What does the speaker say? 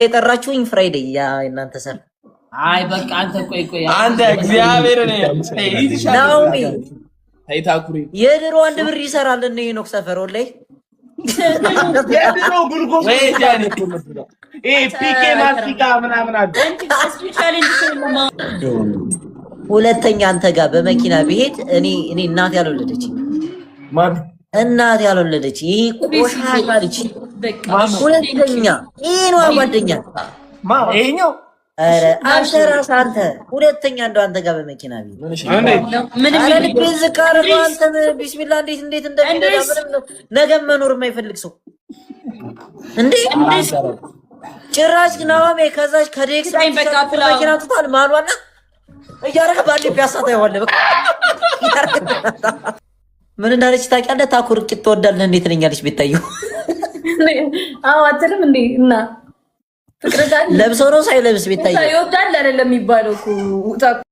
የጠራችሁኝ Friday ያ እናንተ ሰፈር። አይ በቃ አንተ ቆይ ቆይ። አንተ እግዚአብሔር ናኦሚ። ተይ ታኩሪ። የድሮ 1 ብር ይሰራል እነ ሄኖክ ሰፈር ወላሂ። የድሮ ግሉኮስ። ወይ ጃኒ። ይሄ ፒኬ ማስቲካ ምናምን አለ። ሁለተኛ አንተ ጋር በመኪና ብሄድ እኔ እናቴ ያልወለደችኝ። ማን? እናቴ ያልወለደች ይሄ ቆሻሻ ልጅ። ሁለተኛ ይሄ ነው ጓደኛ። ማ ይሄኛው? ኧረ አንተ ራስህ አንተ ሁለተኛ እንደው አንተ ጋር በመኪና ብሄድ እንዴት? ምንም። ኧረ ልቤን ዝቅ አደረገው። አንተ ቢስሚላ እንዴት እንዴት እንደሚነዳ ምንም ነው ነገም መኖር የማይፈልግ ሰው እንዴ ጭራሽ ናሆሜ ከዛች ከዴክስ መኪና ትቷል ማሏና እያደረገ ባንዴ ፒያሳ ታየዋለህ። በቃ ምን እንዳለች ታውቂያለህ? ታኩር ቂጥ ትወዳለህ እንዴት ትለኛለች ቤታየው። አዎ አትልም እንዴ? እና ፍቅር ጋር ለብሶ ነው ሳይለብስ ቤታየው? ይወዳል አይደለም የሚባለው እኮ ታኩር።